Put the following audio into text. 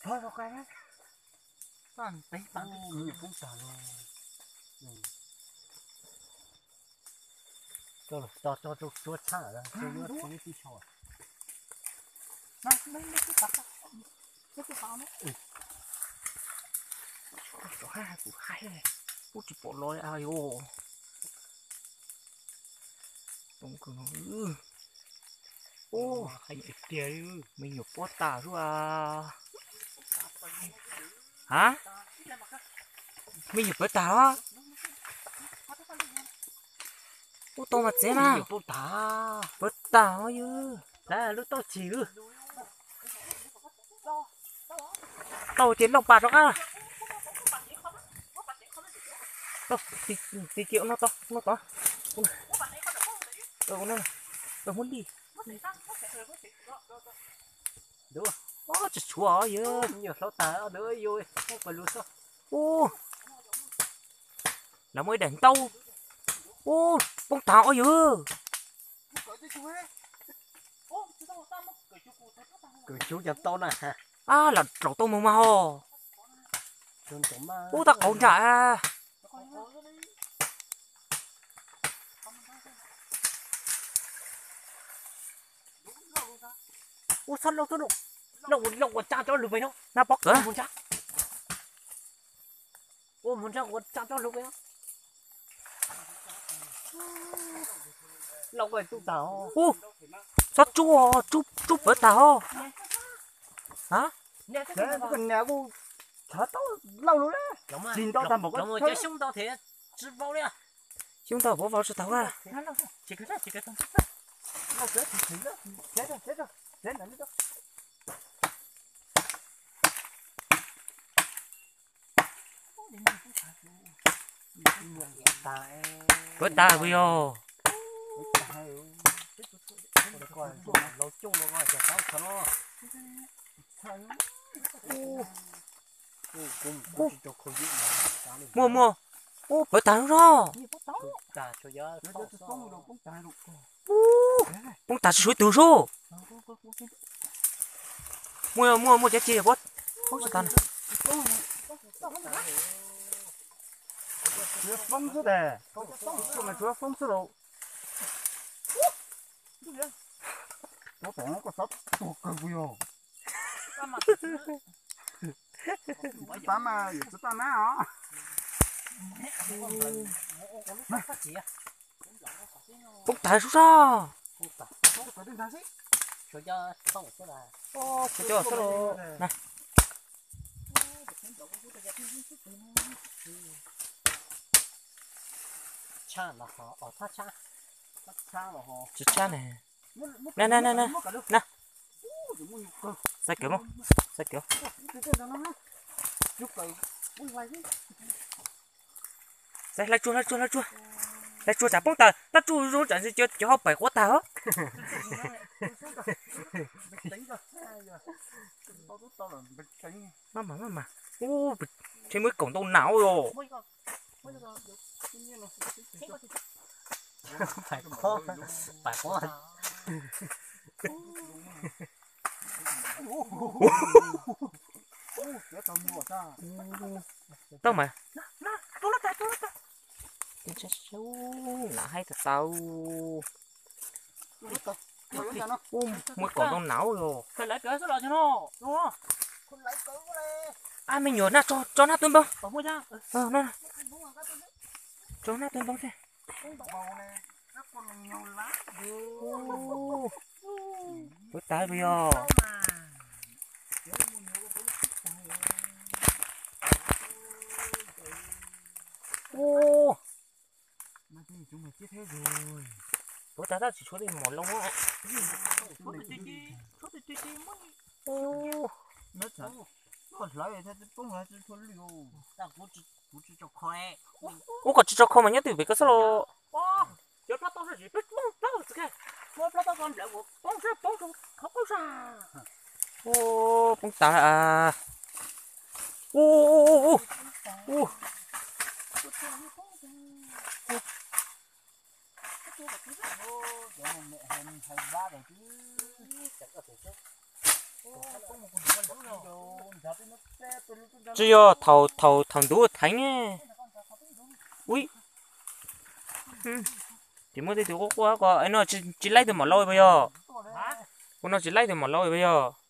Pov rau qab. Peb pab me nyuam poob tag los. Tso, tso, tso, tso, tso tshaj, tso yuav tso yuav tib tshoj. Tso hais kuv hais, kuv tsis pom los li as yus. Poob kawg no. Ub, me nyuam poob tag xwb as. Ha? Me nyuam poob tag los? Ub, tau mas txiav na. Poob tag os yus. Lub tauj chim. Tau ces lauj pas rov qab. Tig tig no tod, no tod. Muab li. Tsis tshuav yus. Ub, lawv muaj ib daim ntaub. Ub, poob tag os yus. Kawm cuv cov tau na. Ab, lam laus tau mus mas ho. Ub, tab qauv ntsaj. Ub, txhob lauj, txhob lauj. Lauj, lauj ua tsa tso lug pem no. Nab pob kawg mus ntsa. Ua mus ntsa ua tsa tso lug pem no. Lauj, koj tub tag. Ub, txhob tsub, tsub pawv tag os. Ha? Niag kuj tshav tau lauj lug, tsis ntau tag npaum ko. Xyoob ntau thiab tsis vau li. Xyoob ntau puas vau tsis tau a. Puas tag puas yog? Muaj muaj. Ub, pawv tag zog. Ub, poob tag tsis suav tus sub. Muaj muaj muaj cov ci puab poob tsis tag na. Foob xwb de, foob xwb los. Ua tom koj xav tuag kawg puas yog? Tsis pab mas yuav tsis tau nab os. Poob tag sub sab. Cov xwb los na. Tsis tshab ne. Na na na na. Xav kev mus, xav kev. Xav hlais tsuag, hlais tsuag, hlais tsuag. Hlais tsuag tsam poob tag, tab tsuj zoo tsam cov hauv paim quav tag os. Maj mam, maj mam. Ub, ntshe muaj ib kaum ntau nas os. Pais quav, pais quav. Tau mas. Nas haib tau tau. Ub, muaj kaum ntau nas os. Ab, me nyuam na, tso hnab twb npoob. Tso hnab twb npoob thiab. Puas tag puas yog? Ub, puas tag tab tsis tshuav li mom loo. Ub, koj tsis tso kho mas nyob twj ywm pem koj xwb los. Ub, poob tag. Ub, ub, ub, ub. Tsis yog thaum, thaum, thaum ntuv theev ne. Ui, tsis muaj tej tus quaj quaj ko no, tsis laib tus maum laub puas yog? Ua no tsis laib tus maum laub puas yog?